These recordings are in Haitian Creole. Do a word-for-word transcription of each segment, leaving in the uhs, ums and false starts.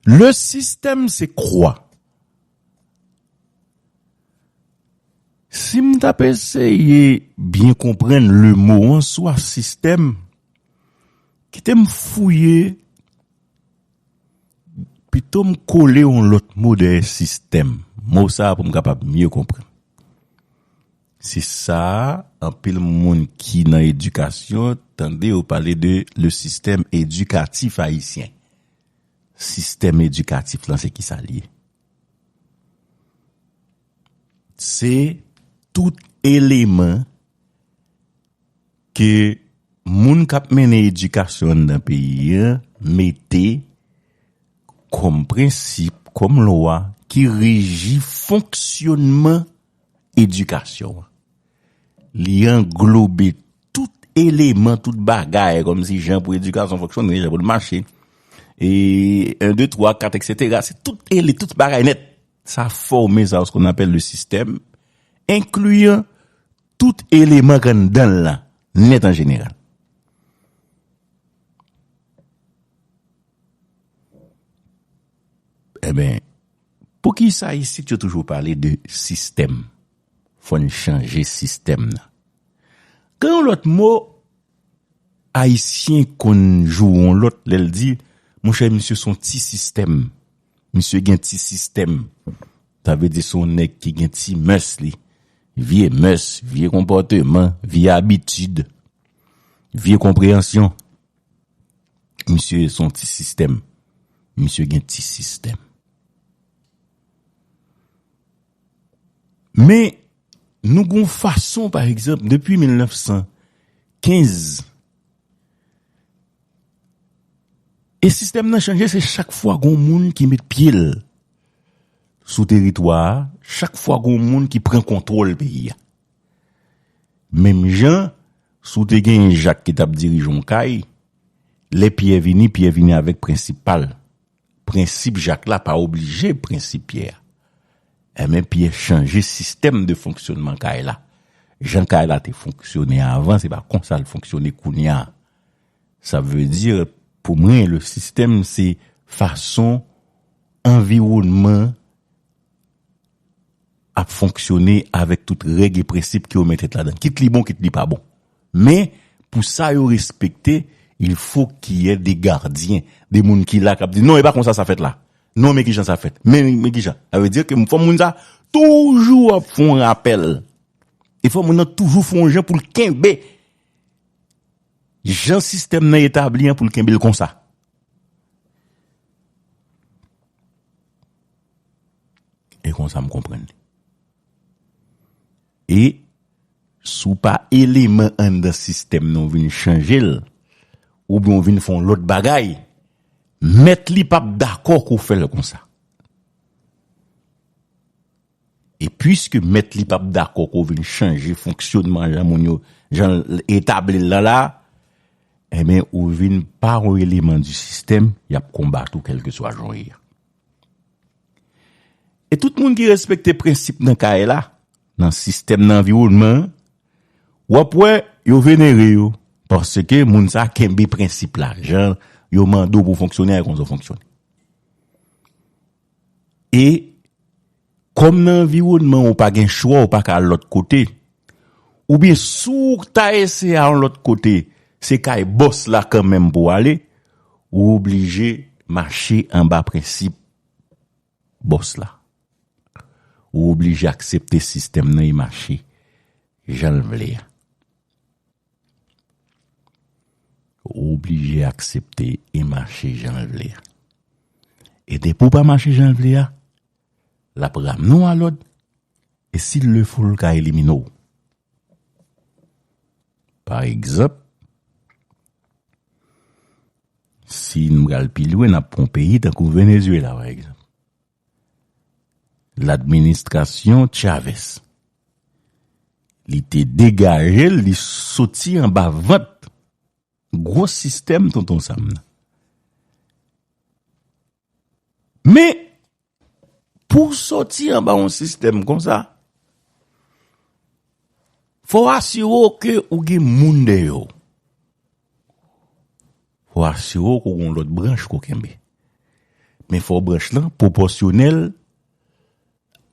Le système, c'est quoi? Si m t ap eseye byen konprann le mo an swa sistèm, kite m fouye, pito m kole yon lòt mo dèyè sistèm. Mo sa a pou m kapab mye konprann. Se sa, anpil moun ki nan edikasyon, tande yo pale de le système éducatif haïtien. Sistèm edikatif lan, se ki sa l ye? Se tout eleman ke moun k ap mennen edikasyon anndan peyi a mete kòm prensip, kòm lwa ki reji fonksyònman edikasyon an. Li anglobe tout eleman, tout bagay, kòmsi jan pou edikasyon fonksyone, jan pou l mache, e en, de, twa, kat, etsetera. Se tout ele, tout bagay nèt. Sa fòme sa, ce qu'on appelle le système, enkliyan tout eleman k anndan l lan, nèt an jeneral. Enben, poukisa isit yo toujou pale de sistèm? Fò n chanje sistèm nan. Gen yon lòt mo, Ayisyen konn joure yon lòt lè l di, monchè, misye se yon ti sistèm. Misye gen ti sistèm. Sa vle di se yon nèg ki gen ti mès li. Vye mès, vye konpòteman, vye abitid, vye konpreyansyon. Misye se yon ti sistèm. Misye gen ti sistèm. Men, nou gon fason, pa egzanp, depi mil nèf san kenz, e sistèm nan chanje, se chak fwa gon moun ki met pye l sou teritwa a, chak fwa gon moun ki pran kontwòl peyi a. Menm jan, si w te gen Jak ki t ap dirije yon kay, lè Pyè vini, Pyè vini avèk prensip pa l. Prensip Jak la pa oblije prensip Pyè a. Enben, Pyè chanje sistèm de fonksyònman kay la. Jan kay la te fonksyone avan, se pa konsa l fonksyone kounye a. Sa vle di, pou mwen, le sistèm, se fason anviwònman ap fonksyone avèk tout règ e prensip ke yo mete ladan. Kit li bon, kit li pa bon. Men, pou sa yo respekte, il faut qu'il y ait des gardiens, de moun ki la k ap di, non, e pa konsa sa fèt la. Non, men kijan sa fèt. Men, men kijan. Sa vle di ke fò moun sa toujou ap fè yon rapèl. E fò moun nan toujou fè yon jan pou l kenbe jan sistèm nan etabli an, pou l kenbe l konsa. E konsa m konprann li. E si w pa eleman anndan sistèm nan, w vin chanje l, oubyen w vin fè yon lòt bagay, mèt li p ap dakò ke w fè l konsa. E piske mèt li p ap dakò ke w vin chanje fonksyònman jan moun yo, jan l etabli l lan la, enben, ou vin pa yon eleman di sistèm, y ap konbat ou kèlkeswa jan w ye a. E tout moun ki respekte prensip nan kay la, nan sistèm, nan anviwònman an, w ap wè yo venere yo, paske moun sa a kenbe prensip la, jan yo mande w pou w fonksyone, a konsa w fonksyone. E kòm nan anviwònman w ou pa gen chwa, ou pa ka al lòt kote, oubyen si w ta eseye al yon lòt kote, se kay bòs la kanmenm pou w ale, ou oblije mache anba prensip bòs la. Ou oblije aksepte sistèm nan e mache jan l vle a. Ou oblije aksepte e mache jan l vle a. E depi w pa mache jan l vle a, l ap ramne w a lòd, e si l le fo, l ka elimine w. Pa egzanp, si n pral pi lwen, n ap pran yon peyi tankou Venezuela, pa egzanp. Ladministrasyon Chavez, li te degaje l, li soti anba vant gwo sistèm Tonton Sam nan. Men, pou w soti anba yon sistèm konsa, fò w asire w ke ou gen moun dèyè w. Fò w asire w ke w gen yon lòt branch ke w kenbe. Men fò branch lan pwopòsyonèl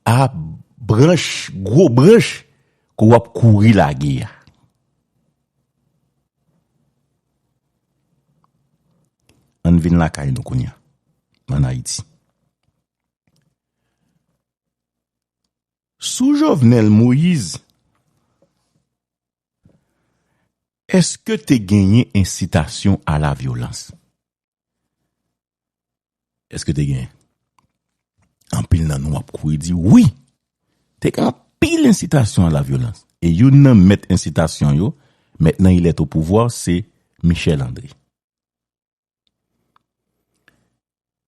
a branch, gwo branch ke w ap kouri lage a. Ann vin lakay nou kounye a, ann Ayiti. Sou Jovenel Moïse, èske te genyen ensitasyon a la vyolans? Èske te genyen? Anpil nan nou ap kouri di wi. Te gen anpil ensitasyon a la vyolans. E youn nan mèt ensitasyon yo, maintenant il est au pouvoir, se Michel André.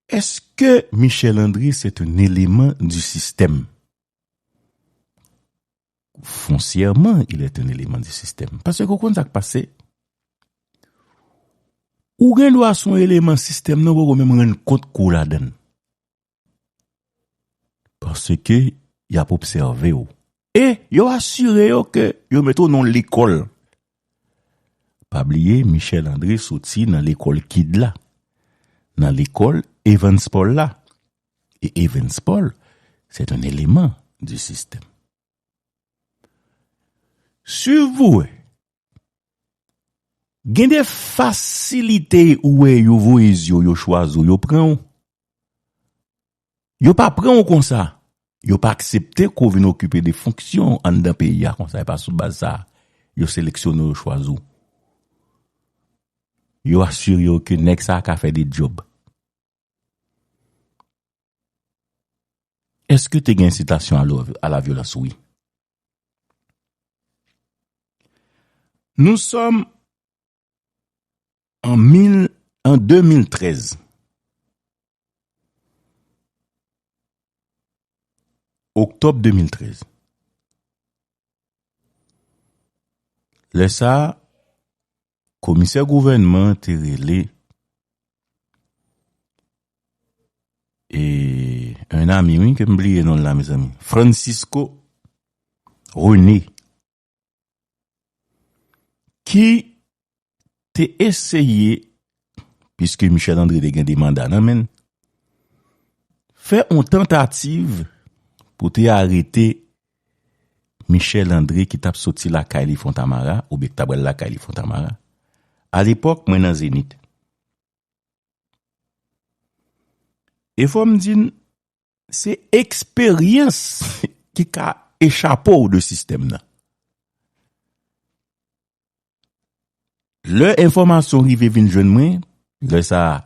Est-ce que Michel André, c'est un élément du système? Foncièrement, il est un élément du système. Paske ou konn sa k pase. Ou gen dwa se yon eleman sistèm nan, ou poko menm rann kont ke w ladan l. Paske y ap obsève w. E yo asire yo ke yo mete w nan yon lekòl. Pa bliye, Michel André soti nan lekòl kid la, nan lekòl Evans Paul la. E Evans Paul, c'est un élément du système. Si w vle, gen de fasilite ou wè yo voye zye w, yo chwazi w, yo pran w. Yo pa pran w konsa. Yo pa aksepte ke w vin okipe de fonksyon anndan peyi a konsa. E pa sou baz sa a yo seleksyone w, yo chwazi w. Yo asire w ke nèg sa a ka fè de djòb. Èske te gen ensitasyon a lo-, a la vyolans? Wi. Nous sommes en mille, en deux mille treize. Oktòb de mil trèz. Lè sa a, komisè gouvènman an te rele, e, un ami, wi, ke m bliye non l la, mezanmi. Francisco René. Ki te eseye, piske Michel André te gen de manda nan men l, fè yon tantativ pou te arete Michel André ki t ap soti lakay li Fontamara, oubyen ki t ap pral lakay li Fontamara, alepòk, mwen nan Zenith. E fò m di n, se eksperyans ki ka echape w de sistèm nan. Lè enfòmasyon rive vin jwenn mwen, lè sa a,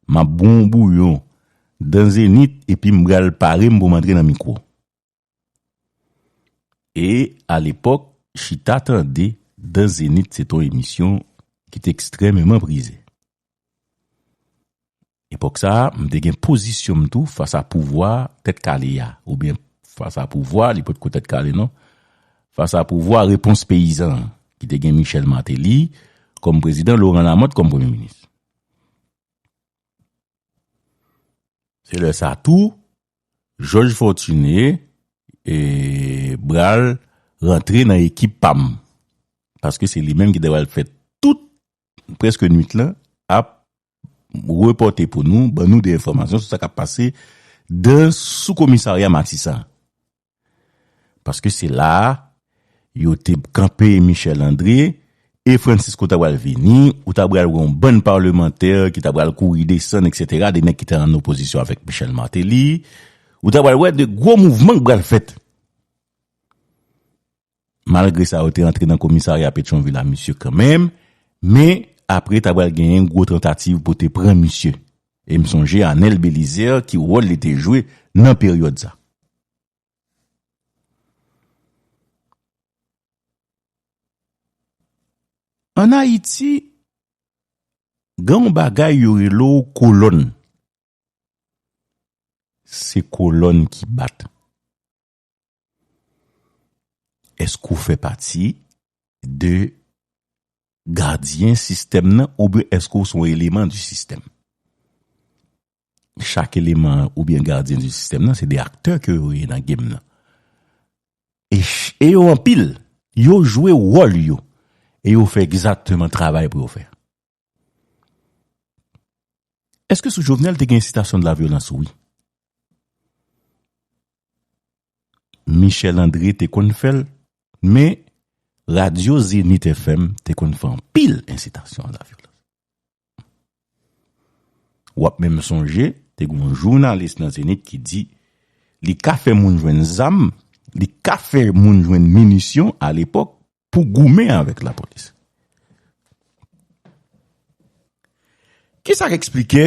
m ap bwè yon bouyon dan Zenith epi m pral pare m pou m antre nan mikwo. E alepòk, Chita Tande dan Zenith, se te yon emisyon ki te ekstrèmeman prize. Epòk sa a, m te gen pozisyon m tou fas a pouvwa tèt kale a, oubyen fas a pouvwa, li potko tèt kale non, fas a pouvwa Repons Peyizan an, ki te gen Michel Martelly kòm prezidan, Laurent Lamothe kòm premye minis. Se lè sa tou, Jòj Fòtine, e, pral rantre nan ekip pa m. Paske se li menm ki te pral fè tout, prèske nwit lan, ap repòte pou nou, ban nou de enfòmasyon sou sa k ap pase dan sou komisarya Matisan. Paske se la a, yo te kanpe Michel André, e Francisco ta pral vini, ou ta pral wè yon bann palmantè ki ta pral kouri desann, etsetera, de nèg ki te an opozisyon avèk Michel Martelly, ou ta pral wè de gwo mouvman k pral fèt. Malgre sa, yo te antre nan komisarya Petyonvil a misye kanmenm, men apre ta pral genyen gwo tantativ pou te pran misye. E m sonje Anel Belizaire ki wòl li te jwe nan peryòd sa. Ann Ayiti, gen yon bagay yo rele w kolòn. Se kolòn ki bat. Èske w fè pati de gadyen sistèm nan oubyen èske w se yon eleman di sistèm? Chak eleman oubyen gadyen di sistèm nan, se de aktè ke yo ye nan game nan. E, ch- e yo anpil. Yo jwe wòl yo. E yo fè egzakteman travay pou yo fè. Èske sou Jovenel te gen ensitasyon de la vyolans? Wi. Michel André te konn fè l, men radyo Zenith F M te konn fè anpil ensitasyon a la vyolans. W ap menm sonje, te gen yon jounalis nan Zenith ki di li ka fè moun jwenn zam, li ka fè moun jwenn minisyon alepòk pou goumen avèk lapolis. Kisa k eksplike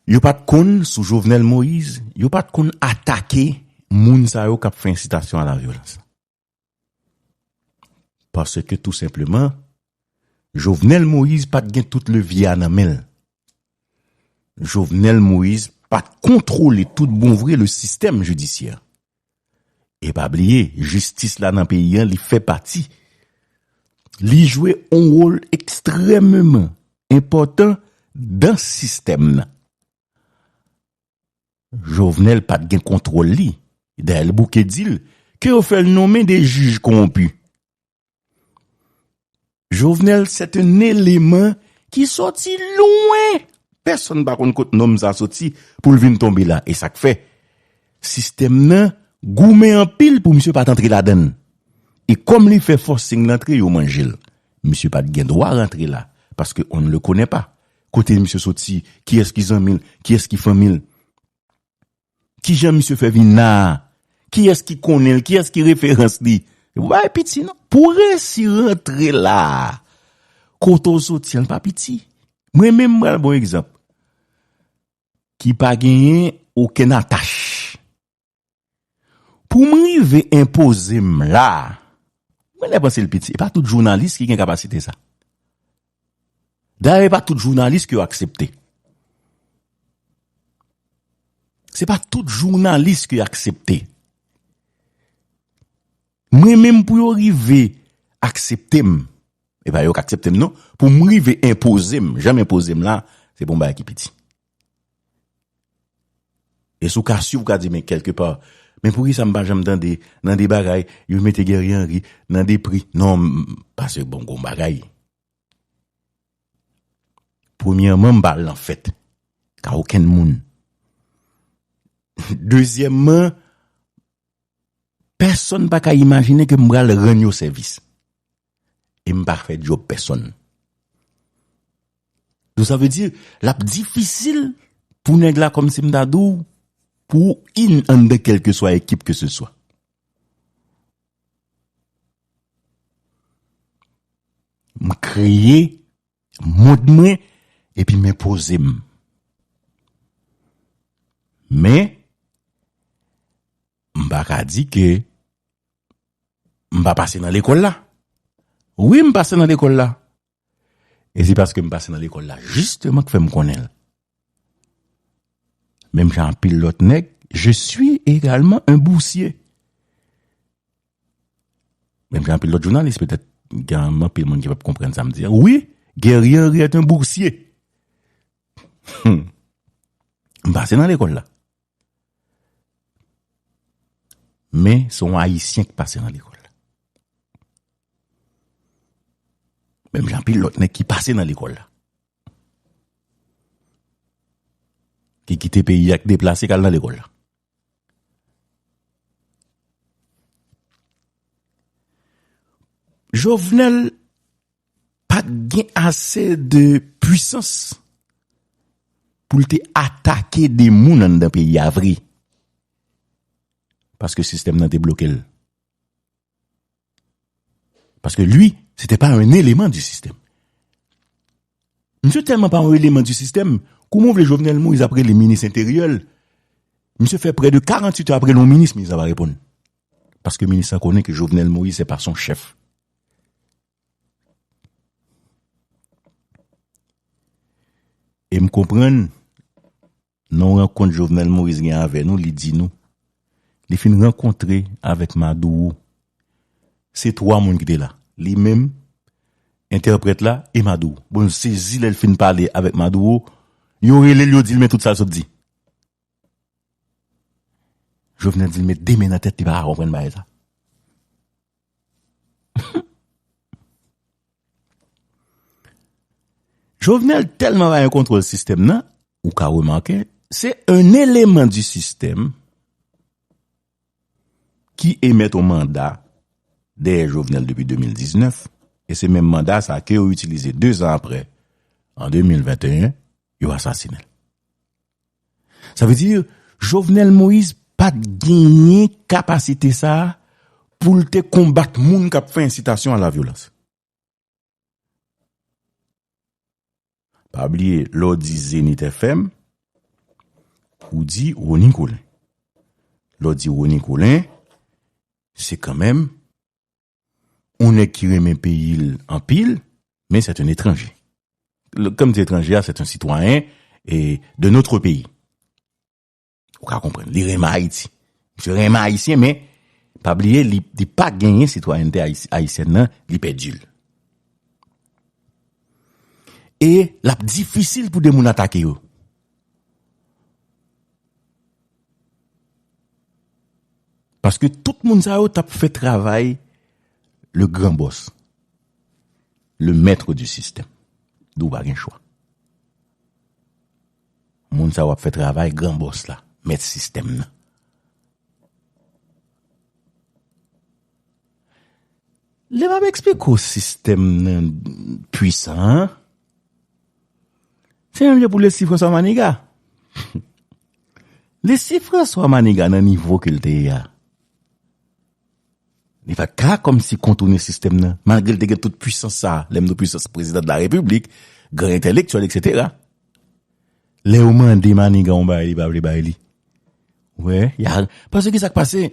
yo pa t konn sou Jovenel Moïse, yo pa t konn atake moun sa yo k ap fè ensitasyon a la vyolans? Paske tou senpleman, Jovenel Moïse pa t gen tout levye a nan men l. Jovenel Moïse pa t kontwole tout bon vre le sistèm jidisyè. E pa bliye, jistis la nan peyi an, li fè pati. Li jwe yon wòl ekstrèmeman enpòtan dan sistèm nan. Jovenel pa t gen kontwòl li. Dayè, l bouke di l ke yo fè l nonmen de jij kowonpi. Jovenel, c'est un élément ki soti lwen. Pèsonn pa konn kot nonm sa soti pou l vin tonbe la. E sa k fè sistèm nan goumen anpil pou misye pa t antre ladan l. E kòm li fè forcing l antre, yo manje l. Misye pa t gen dwa rantre la, paske on ne le connaît pas. Kote misye soti, kiyès ki zanmi l, kiyès ki fanmi l. Kijan misye fè vin la a? Kiyès ki konnen l? Kiyès ki referans li? Se pou bagay piti, non. Pou w resi rantre la a, kote w soti an pa piti. Mwen menm, m pral ba w egzanp ki pa genyen okenn atach. Pou m rive enpoze m la a, mwen lè panse l piti, e pa tout jounalis ki gen kapasite sa. Dayè, e pa tout jounalis ke yo aksepte. Se pa tout jounalis ke yo aksepte. Mwen menm, pou yo rive aksepte m, e pa yo k aksepte m non, pou m rive enpoze m, jan m enpoze m la, se pou yon bagay ki piti. E si w ka swiv, ou ka di, men kèlkepa, men poukisa m pa janm tande nan de bagay, yo mete Guerrier Henry nan de pri? Non, m, paske bon, gon bagay. Premyèman, m pa al nan fèt ka okenn moun. Dezyèmman, pèsonn pa ka imajine ke m pral rann yo sèvis. E m pa fè djòb pèsonn. Donk, sa vle di, l ap difisil pou nèg la, kòmsi m ta di w, pou w in anndan kèlkeswa ekip ke se swa. M kreye mond mwen, epi m enpoze m. Men, m pa ka di ke m pa pase nan lekòl la. Wi, m pase nan lekòl la. E se paske m pase nan lekòl la, jisteman, k fè m konnen l. Menm jan anpil lòt nèg, je suis également un boursier. Menm jan anpil lòt jounalis, petèt, gen anpil moun ki p ap konprann sa m di a. Wi, Guerrier Henry est un boursier. Hmm. M pase nan lekòl la. Men, se yon Ayisyen ki pase nan lekòl la. Menm jan anpil lòt nèg ki pase nan lekòl la. Ki kite peyi a, ki deplase, k al nan lekòl la. Jovenel pa t gen ase de pwisans pou l te atake de moun anndan peyi a vre. Paske sistèm nan te bloke l. Paske li, se te pa yon eleman di sistèm. Misye tèlman pa yon eleman di sistèm, kouman w vle Jovenel Moïse ap rele minis enteryè l? Misye fè prè de karannwit è ap rele yon minis, minis la pa reponn. Paske minis la konnen ke Jovenel Moïse se pa son chèf. E m konprann, nan yon rankont Jovenel Moïse gen avè nou, li di nou, li fin rankontre avèk Maduro. Se twa moun ki te la. Li menm, entèprèt la, e Maduro. Bon, l sezi lè l fin pale avèk Maduro, yo rele l, yo di l, men tout sa l sot di. Jovenel di l met de men nan tèt, li pa ka konprann bagay sa. Jovenel tèlman pa gen kontwòl sistèm nan, ou ka remake, se un eleman di sistèm ki emèt yon manda dèyè Jovenel depi de mil diznèf, e se menm manda sa ke yo itilize de zan apre, an de mil venteyen, yo asasinen l. Sa vle di, Jovenel Moïse pa t genyen kapasite sa a pou l te konbat moun k ap fè ensitasyon a la vyolans. Pa bliye, lè w di Zenith F M, ou di Rony Colin. Lè w di Rony Colin, se kanmenm yon nèg ki renmen peyi l anpil, men se yon etranje. Lè, kan m di etranje a, se yon sitwayen e de notre pays. Ou ka konprann, li renmen Ayiti. Misye renmen Ayisyen, men pa bliye, li, li pa genyen sitwayènte ayis-, ayisyèn nan, li pèdi l. E l ap difisil pou de moun atake yo. Paske tout moun sa yo t ap fè travay le grand boss, le maître du système. Donk pa gen chwa. Moun sa yo ap fè travay gran bòs la, mèt sistèm nan. Lè m ap eksplike w sistèm nan pwisan an, se menm jan pou Leslie François Manigat. Leslie François Manigat nan nivo ke l te ye a, li pa t ka kòmsi kontounen sistèm nan, malgre l te gen tout pwisans sa, lè m di w pwisans prezidan de la repiblik, gran entèlektyèl, etsetera. Lè yo mande Manigat yon bagay, li pa vle bay li. Wè, y a, paske sa k pase?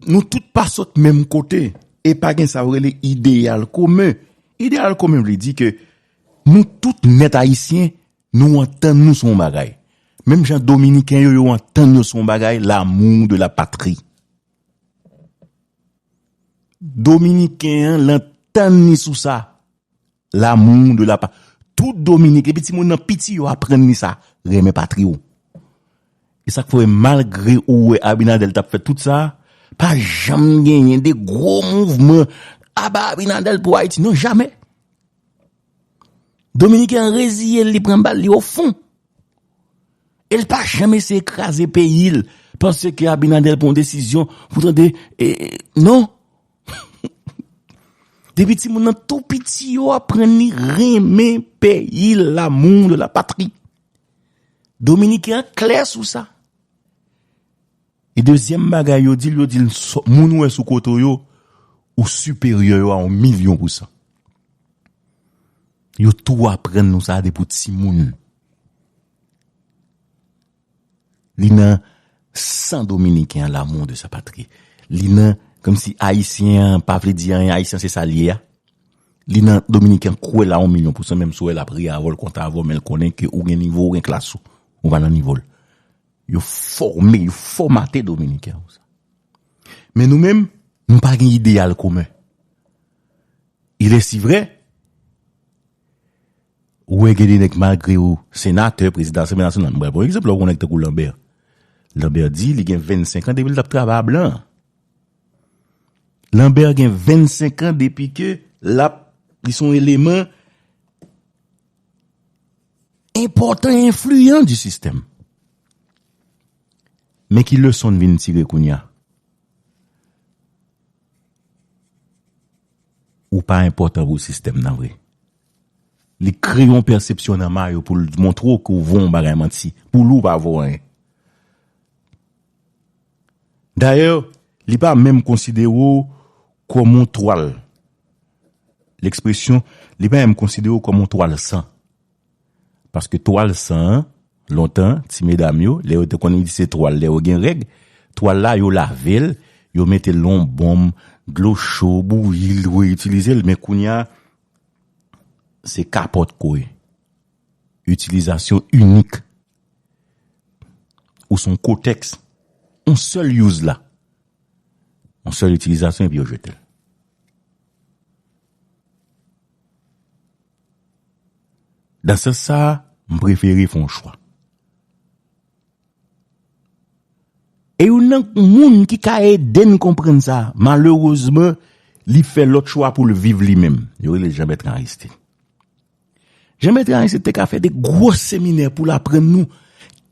Nou tout pa sot menm kote, e pa gen sa yo rele ideyal komen. Ideyal komen vle di ke nou tout nèt ayisyen, nou antann nou sou yon bagay. Menm jan dominiken yo, yo antann yo sou yon bagay, l'amour de la patrie. Dominiken an, l antann li sou sa. L'amour de la pa-, tout Dominiken, depi timoun nan piti, yo aprann li sa, renmen patri w. E sa k fè, malgre ou wè Abinader t ap fè tout sa, pa janm genyen de gwo mouvman, aba Abinader pou Ayiti, non, jamè. Dominiken an reziye l, li pran bal, li o fon. E l pa janm eseye kraze peyi l, paske Abinader pran yon desizyon pou tande, e, non. Depi timoun nan tou piti, yo aprann li renmen peyi l, l'amour de la patrie. Dominiken an klè sou sa. E dezyèm bagay yo di l, yo di l, sò-, moun ou wè sou kote w yo, ou siperyè yo a yon milyon pousan. Yo tou aprann nou sa depi w timoun. Li nan san dominiken an, l'amour de sa patrie. Li nan, kòmsi ayisyen an pa vle di anyen, ayisyen se sa l ye a. Li nan dominiken an kwè l a yon milyon pousan, menm si w wè l ap ri avè w, l kontan avè w, men l konnen ke ou gen nivo, ou gen klas ou. Ou pa nan nivo l. Yo fòme, yo fòmate dominiken an konsa. Men nou menm, nou pa gen ideyal komen. Il est si vrai, ou wè gen de nèg malgre yo senatè, prezidan Asanble Nasyonal, m pral pran yon egzanp, lè w gen yon nèg tankou Lambert. Lambert di li gen vennsenk an depi l t ap travay a blan an. Lambert gen vennsenk an depi ke l ap, li se yon eleman enpòtan e enfliyan di sistèm. Men ki leson n vin tire kounye a? Ou pa enpòtan pou sistèm nan vre. Li kreye yon pèsepsyon nan may ou pou l montre w ke w vo yon bagay manti. Pou li, w pa vo anyen. Dayè, li pa menm konsidere w kòm yon twal. Lekspresyon, li pa menm konsidere w kòm yon twal san. Paske twal san an, lontan, ti medam yo, lè yo te konn itilize twal, lè yo gen règ, twal la, yo lave l, yo mete l nan yon bonm, dlo cho, bouyi l, reyitilize l, men kounye a, se kapòt ke w ye. Itilizasyon inik. Ou se yon kotèks. Yon sèl use la. Yon sèl itilizasyon epi yo jete l. Nan sans sa a, m prefere fè yon chwa. E youn nan moun ki ka ede n konprann sa, malerezman, li fè lòt chwa pou l viv li menm. Yo rele l Jean Bertrand Aristide. Jean Bertrand Aristide te ka fè de gwo seminè pou l aprann nou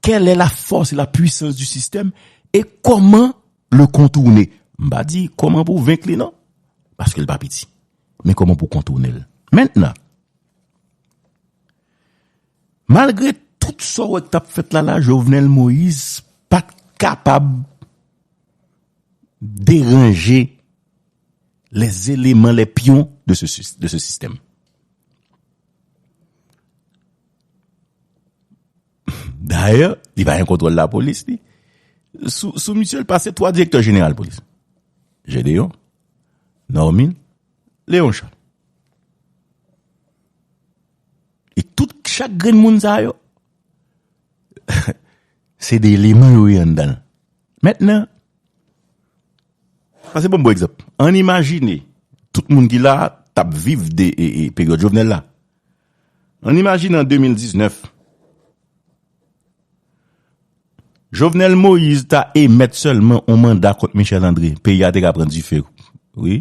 quelle est la force et la puissance du système et comment le contourner. M pa di kòman pou venk li non, paske l pa piti. Men kòman pou kontounen l. Mentnan, malgre tout sa w wè k t ap fèt la la, Jovenel Moïse pa t kapab deranje les éléments, les pions de ce, sys- de ce système. Dayè, li pa gen kontwòl lapolis li. Sou, sou misye, l pase twa direktè jeneral polis. Gédéon, Normil, Léon Charles. E tout, chak grenn moun sa yo, se de eleman yo ye anndan l. Mentnan, pase ban m bon egzanp. Ann imajine, tout moun ki la a t ap viv de e, e, peryòd Jovenel la. Ann imajine an de mil diznèf, Jovenel Moïse ta emèt sèlman yon manda kont Michel André, peyi a te ka pran dife. Wi.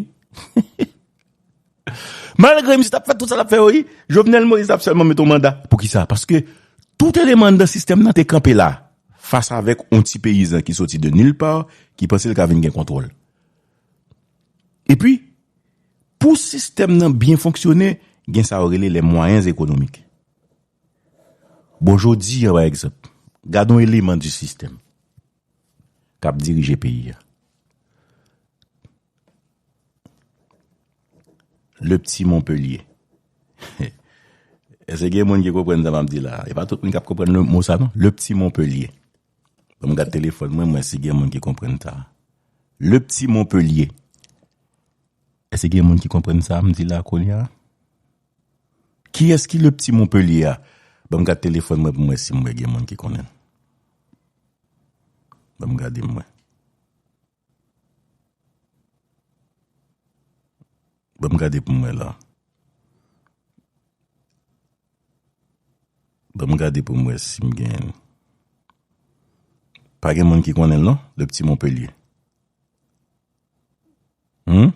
Malgre misye t ap fè tout sa l ap fè yo, wi, Jovenel Moïse t ap sèlman met yon manda. Poukisa? Paske tout eleman anndan sistèm nan te kanpe la, fas avèk yon ti peyizan ki soti de nil pa, ki panse l ka vin gen kontwòl. Epi, pou sistèm nan byen fonksyone, gen sa yo rele les moyens économiques. Bon, jodi a, pa egzanp, gade yon eleman di sistèm k ap dirije peyi a. Le Petit Montpellier. Èske gen moun ki konprann sa m ap di la? E pa tout moun k ap konprann le mo sa, non. Le Petit Montpellier. Ban m gad telefòn mwen, mwen si gen moun ki konprann sa. Le Petit Montpellier. Èske gen moun ki konprann sa m di la kounye a? Kiyès ki le Petit Montpellier a? Ban m gad telefòn mwen pou mwen si mwen gen moun ki konnen. Ban m gade mwen. Ban m gade pou mwen la. Ban m gade pou mwen si m gen. Pa gen moun ki konnen l non, le Petit Montpellier. Hmm?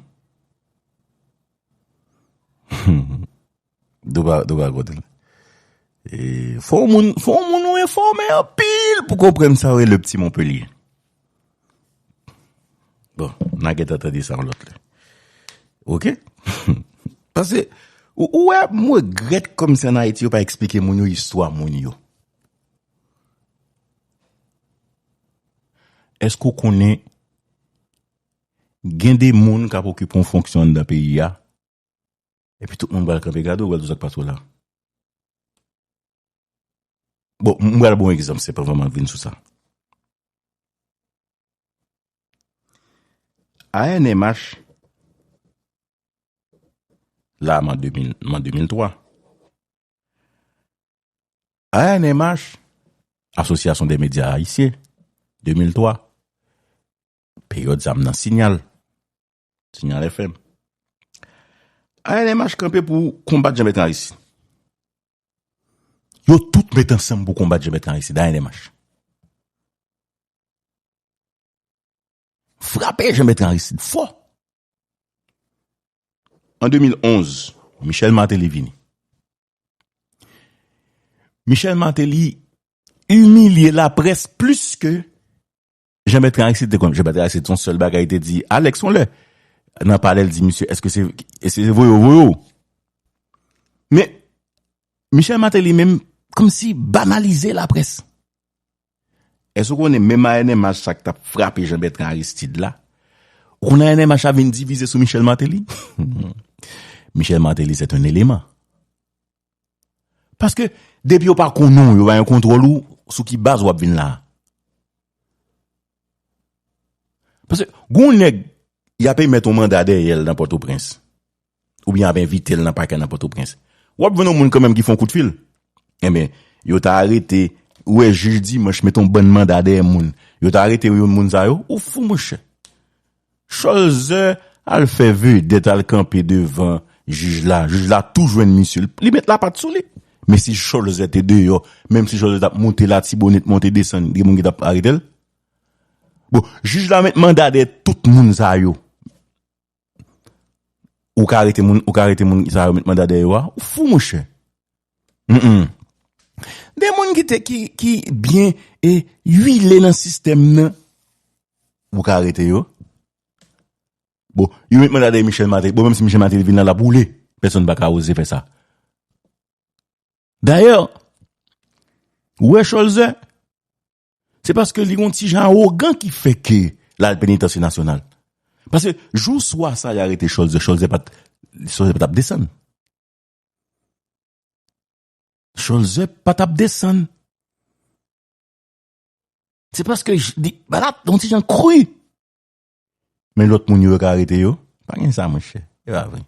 Dou pa, dou pa kote l. E, fò yon moun, fò yon moun ou enfòme anpil pou konprann sa yo rele le Petit Montpellier. Bon, n a gentan tande sa yon lòt lè. Oke? Paske, ou, ou wè, m regrèt kòmsi ann Ayiti yo pa eksplike moun yo istwa moun yo. Èske w konnen gen de moun k ap okipe yon fonksyon anndan peyi a, epi tout moun pral kanpe gade w, pral di w sa k pase w la. Bon, m pral ba w yon egzanp senp anvan m vin sou sa. A N M H, la, m an de mil, m an de mil twa. A N M H, Association des Médias Haïtiens, de mil twa. Peryòd zam nan Signal. Signal F M. A N M H kanpe pou konbat Jean Bertrand Aristide. Yo tout met ansanm pou konbat Jean Bertrand Aristide, A N M H. Frape Jean Bertrand Aristide fò. An de mil onz, Michel Martelly vini. Michel Martelly imilye laprès plis ke Jean Bertrand Aristide te konn. Jean Bertrand Aristide, se yon sèl bagay li te di Alex yon lè. Nan palè, l di, "Misye, èske se, èske se voye w voye w?" Men, Michel Martelly menm, kòmsi banalize laprès. Èske w konnen menm A N M H sa k t ap frape Jean Bertrand Aristide la, ou konnen A N M H la vin divize sou Michel Martelly? Michel Martelly, c'est un élément. Paske, depi yo pa konnen w, yo pa gen kontwòl ou, sou ki baz w ap vin la? Paske, gon nèg, y ap emèt yon manda dèyè l nan Pòtoprens. Oubyen ap envite l nan pakè nan Pòtoprens. W ap jwenn yon moun kanmenm ki fè yon kout fil. Enben, yo ta arete, ou wè jij dimanch met yon bann manda dèyè moun. Yo ta arete yon moun sa yo, ou fou monchè. Cholzer al fè vedèt, al kanpe devan jij la. Jij la tou jwenn misye. Li met lapat sou li. Men si Cholzer te deyò, menm si Cholzer t ap monte Latibonit, monte desann, gen moun ki t ap arete l? Bon, jij la met manda dèyè tout moun sa yo. Ou ka arete moun, ou ka arete moun sa yo met manda dèyè yo a. Ou fou, monchè. Mm-mm. De moun ki te, ki, ki byen e uile nan sistèm nan. Ou ka arete yo. Bon, yo met manda dèyè Michel Martelly. Bon, menm si Michel Martelly vin la, l ap woule. Pèsonn pa ka oze fè sa. Dayè, ou wè Cholzè, se paske li gon ti jan awogan ki fè ke l al penitansye nasyonal. Paske jou swa sa y arete Cholzè, Cholzè pa t, Cholzè pa t ap desann. Cholzè pa t ap desann. Se paske j- li pa t ap yon ti jan kri. Men lòt moun yo ka arete yo. Pa gen sa, monchè. E pa vre.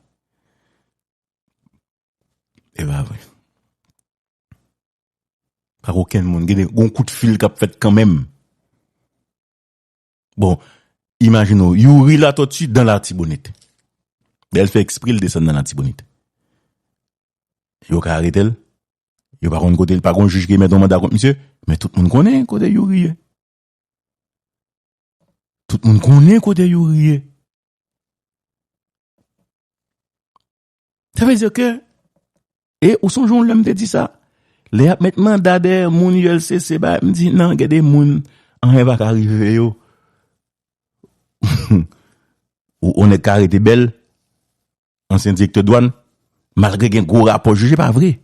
E pa vre. Pa okenn moun. Gen de- gon kout fil k ap fèt kanmenm. Bon, imajine w, Youri Latortue dans Latibonit. Lè l fè eksprè l desann nan Latibonit. Yo ka arete l. Yo pa konn kote l, pa gon jij ki met yon manda kont misye. Men tout moun konnen kote Youri ye. Tout moun konnen kote Youri ye. Sa vle di ke, e ou sonje yon lè m te di sa, lè y ap met manda dèyè moun U L C C, ba, m di, nan, gen de moun, anyen pa ka rive yo. Ou onèt ka rete bèl, ansyen direktè dwàn, malgre gen gwo rapò jije, pa vre.